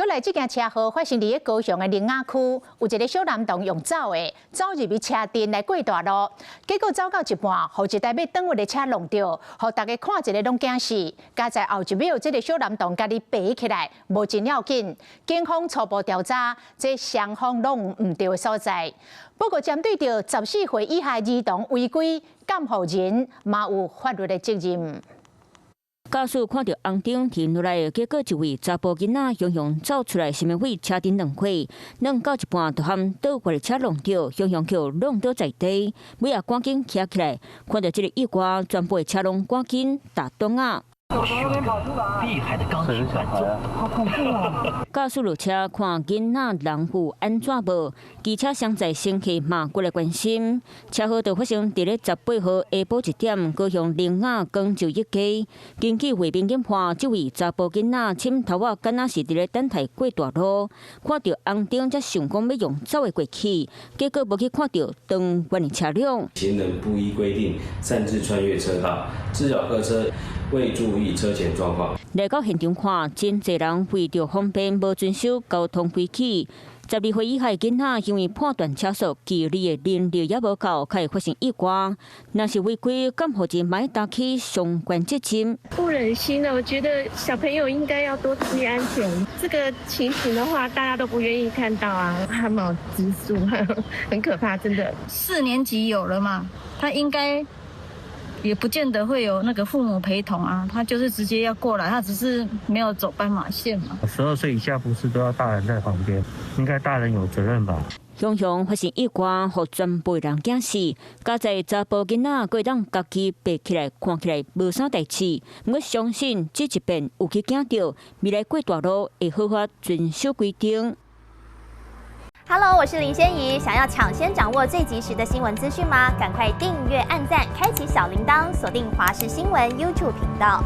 閣來這件車禍發生佇咧高雄的苓雅區，有一个小男童用走的，走入去車陣來過大路，結果走到一半，予一台欲轉彎的車挵著，予大家看一个攏驚死。佳哉後一秒，這个小男童家己爬起來，無真要緊。警方初步調查，這雙方攏有毋對的所在。不過針對著14歲以下兒童違規，監護人嘛有法律的責任。駕駛看著紅燈停落來，結果一位查埔囡仔雄雄走出來，想欲對車陣挵過，挵到一半就予倒過的車挵著，雄雄予挵倒在地，尾仔趕緊徛起來，看著這个意外，全部的車攏趕緊打擋仔。厲害的鋼琴伴奏，好恐怖啊！駕駛落車看囡仔人有按怎無，機車雙載乘客嘛過來關心。車禍就發生佇咧18號下晡1點，高雄苓雅光州一街。根據畫面研判，這位查埔囡仔深頭仔敢若是佇咧等待過大路，看著紅燈才想講欲用走的過去，結果無去看著當彎的車輛。行人不依規定擅自穿越車道，自小客車未注意車前狀況。來到現場看，真濟人為著方便無遵守交通規矩。12歲以下囡仔因為判斷車速距離的能力猶無夠，較會發生意外。若是違規，監護人嘛愛擔起相關責任。不忍心啊！我覺得小朋友應該要多注意安全。這個情形的話，大家都不願意看到啊。汗毛直豎，很可怕，真的。四年級有了嘛？他應該也不見得會有那個父母陪同啊，他就是直接要過來，他只是沒有走斑馬線嘛。12歲以下不是都要大人在旁邊？應該大人有責任吧？雄雄發生意外，予全部人驚死。佳哉查埔囡仔閣會當家己爬起來，看起來無啥代誌。我相信這一遍有去驚著，未來過大路會好好遵守規定。 Hello，我是林仙怡。想要搶先掌握最及時的新聞資訊嗎？趕快訂閱、按讚、開啟小鈴鐺，鎖定華視新聞 YouTube 頻道。